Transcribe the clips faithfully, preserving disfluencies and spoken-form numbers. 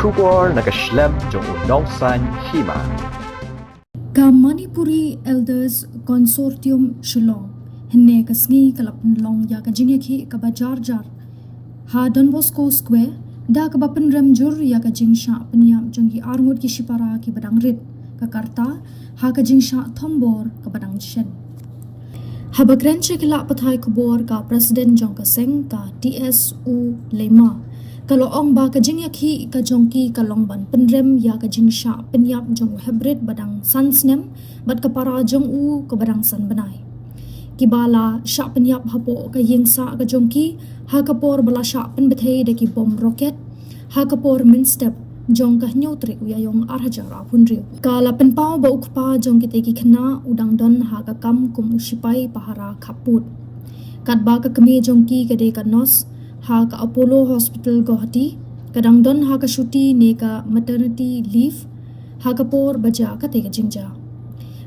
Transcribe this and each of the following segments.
Khubor na ka shlem jong u Nongsaiñ Hima. Ka Manipuri Elders Consortium Shillong hynne ka sngi ka la pynlong ïa ka jingïakhih kaba jar jar ha Don Bosco Square, da kaba pynrem jur ïa ka jingshah pynïap jong ki arngut ki shipara kiba dang rit, ka karta ha ka jingshah thombor kaba dang shen. Haba kren sha ki lad pathai khubor, ka President jong ka seng, ka T S U Leima, ka la ong ba ka jingïakhih ka jong ki ka long ban pynrem ïa ka jingshah pynïap jong u heprit ba dang san snem bad ka para jong u kaba dang san bnai, kiba la shah pynïap hapoh ka ïing sah ka jong ki ha ka por ba la shah pynbthei da ki bom roket ha ka por mynstep jong ka hynñiew tarik u Ïaïong ar hajar arphew hynriew. Ka la pynpaw ba u kpa jong kitei ki khynnah u dang don ha ka kam kum u shipai pahara khappud, katba ka kmie jong ki ka dei ka nurse ha ka Apollo Hospital Guwahati, ka dang don ha ka shuti ne ka maternity leave ha ka por ba jia katei ka jingjia.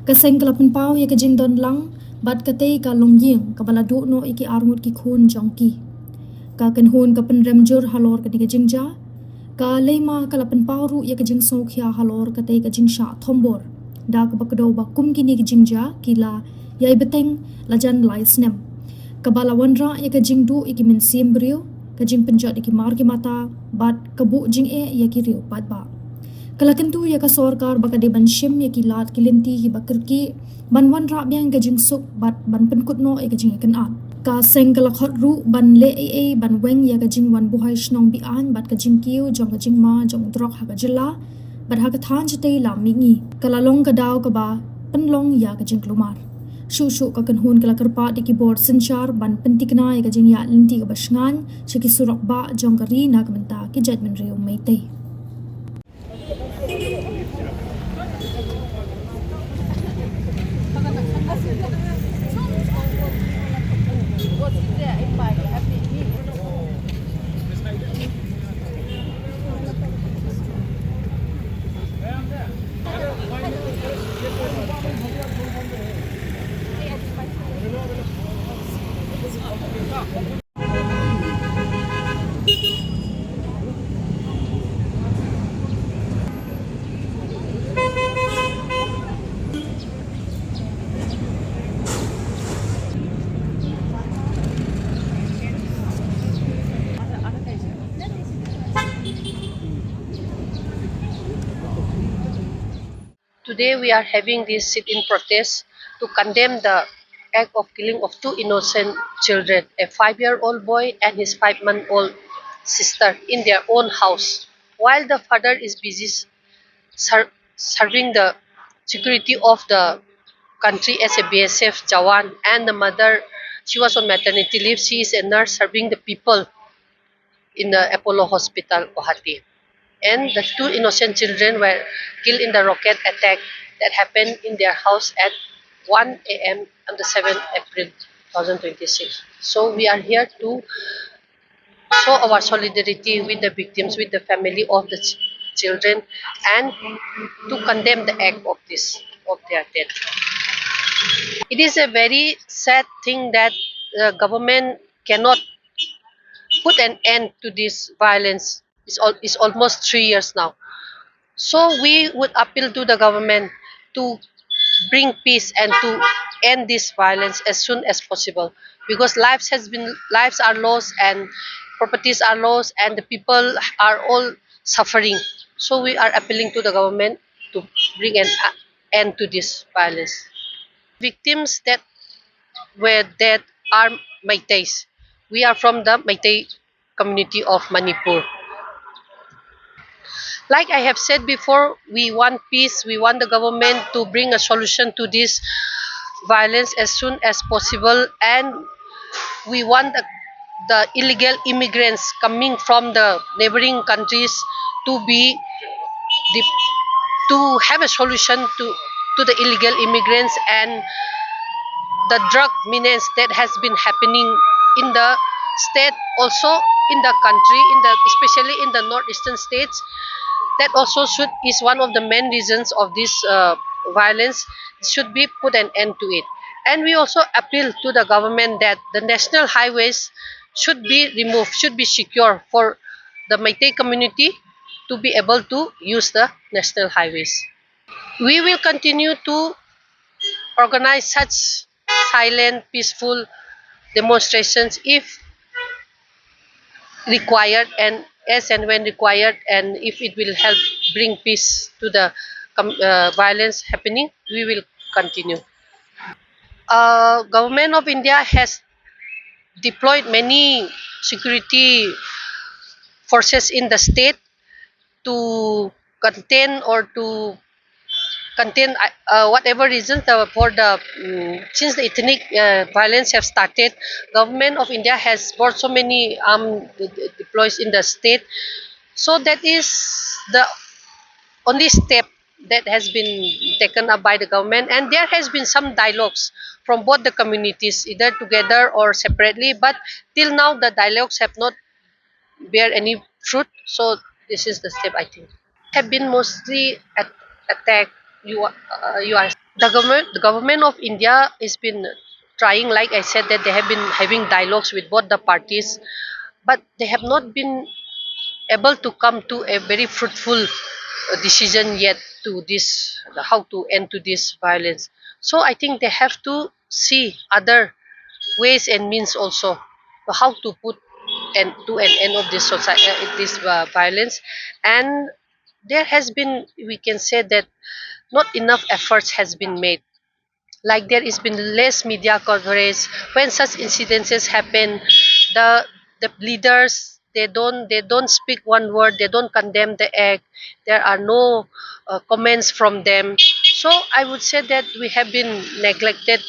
Ka seng ka la pynpaw ïa ka jingdon lang bad katei ka longïing kaba la duh noh ïa ki arngut ki khun jong ki. Ka kynhun ka pynrem jur halor kane ka jingjia. Ka Leima ka la pynpaw ruh ïa ka jingsngewkhia halor katei ka jingshah thombor, da kaba kdew ba kum kine ki jingjia ki la ïai bteng la jan lai snem, kaba la wanrah ïa ka jingduh ïa ki mynsiem briew, ka jingpynjot ïa ki mar ki mata bad ka buh jingeh ïa ki riew paidbah. Ka la kyntu ïa ka sorkar ba ka dei ban shim ïa ki lad ki lynti kiba kyrkieh ban wanrah biang ka jingsuk bad ban pynkut noh ïa ka jingïakynad. Ka seng ka la khot ruh ban leh ei ei ban weng ïa ka jingwan buhai shnong be-aiñ bad ka jingkiew jong ka jingma jong u drok ha ka jylla bad ha ka thaiñ shatei lam mihngi. Ka la long ka daw kaba pynlong ïa ka jingkulmar. Shuh shuh ka kynhun ka la kyrpad ïa ki bor synshar ban pynthikna ïa ka jingïaid lynti kaba shngaiñ sha ki surok bah jong ka ri na ka bynta ki jaitbynriew Meitei. Today we are having this sit-in protest to condemn the act of killing of two innocent children, a five-year-old boy and his five-month-old sister, in their own house, while the father is busy s-, ser-, serving the security of the country as a B S F jawan, and the mother, she was on maternity leave. She is a nurse serving the people in the Apollo Hospital, Guwahati. And the two innocent children were killed in the rocket attack that happened in their house at one A M on the seventh April two thousand twenty-six. So we are here to show our solidarity with the victims, with the family of the ch-, children, and to condemn the act of this, of their death. It is a very sad thing that the government cannot put an end to this violence. It's al-, it's almost three years now. So we would appeal to the government to bring peace and to end this violence as soon as possible, because lives has been, lives are lost and properties are lost and the people are all suffering. So we are appealing to the government to bring an, uh, end to this violence. Victims that were dead are Meiteis. We are from the Meitei community of Manipur. Like I have said before, we want peace, we want the government to bring a solution to this violence as soon as possible, and we want the, the illegal immigrants coming from the neighboring countries to be the, to have a solution to, to the illegal immigrants and the drug menace that has been happening in the state, also in the country, in the, especially in the northeastern states. That also should, is one of the main reasons of this, uh, violence, should be put an end to it. And we also appeal to the government that the national highways should be removed, should be secure for the Meitei community, to be able to use the national highways. We will continue to organize such silent, peaceful demonstrations if required and as and when required, and if it will help bring peace to the com- uh, violence happening, we will continue. Uh, Government of India has deployed many security forces in the state to contain or to contain uh, whatever reasons the, for the mm, since the ethnic uh, violence have started, Government of India has brought so many armed de- de- deploys in the state. So that is the only step that has been taken up by the government, and there has been some dialogues from both the communities, either together or separately, but till now the dialogues have not bear any fruit. So this is the step, I think. Have been mostly at- attacked. You are, uh, you are the government. The government of India has been trying, like I said, that they have been having dialogues with both the parties, but they have not been able to come to a very fruitful uh, decision yet to this, how to end to this violence. So I think they have to see other ways and means also how to put and to an end of this society, uh, this uh, violence. And there has been, we can say that not enough efforts has been made. Like, there has been less media coverage when such incidences happen. The the leaders, they don't they don't speak one word. They don't condemn the act. There are no uh, comments from them. So I would say that we have been neglected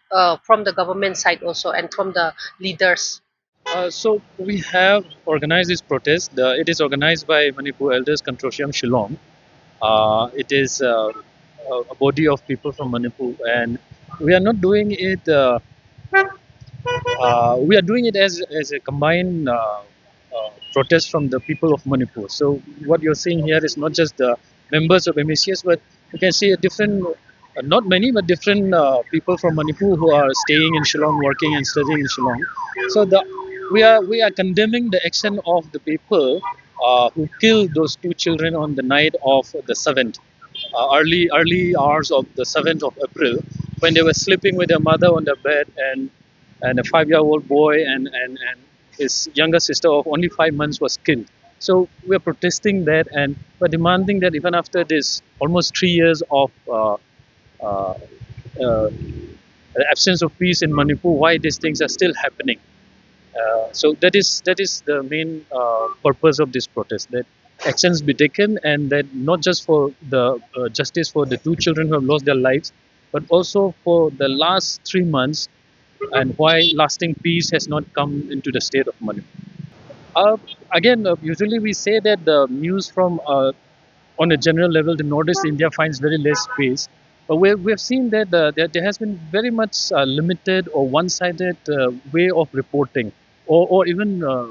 uh, from the government side also and from the leaders. Uh, so we have organized this protest. Uh, it is organized by Manipur Elders Consortium Shillong. Uh, it is uh, a body of people from Manipur, and we are not doing it. Uh, uh, we are doing it as as a combined uh, uh, protest from the people of Manipur. So what you're seeing here is not just the members of M A C S, but you can see a different, uh, not many, but different uh, people from Manipur who are staying in Shillong, working and studying in Shillong. So the we are we are condemning the action of the people uh, who killed those two children on the night of the seventh, uh, early early hours of the seventh of April, when they were sleeping with their mother on the bed, and and a five-year-old boy and and and his younger sister of only five months was killed. So we're protesting that, and we're demanding that even after this almost three years of uh, uh, uh, absence of peace in Manipur, why these things are still happening. Uh, so that is that is the main uh, purpose of this protest, that actions be taken, and that not just for the uh, justice for the two children who have lost their lives, but also for the last three months, and why lasting peace has not come into the state of Manipur. Uh, again, uh, usually we say that the news from uh, on a general level, the Northeast India finds very less space. But we, we have seen that uh, there, there has been very much uh, limited or one-sided uh, way of reporting, or, or even uh,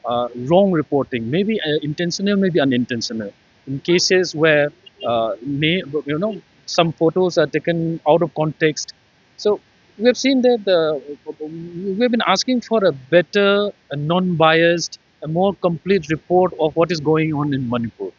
uh, wrong reporting, maybe uh, intentional, maybe unintentional, in cases where uh, may, you know, some photos are taken out of context. So we have seen that uh, we have been asking for a better, a non-biased, a more complete report of what is going on in Manipur.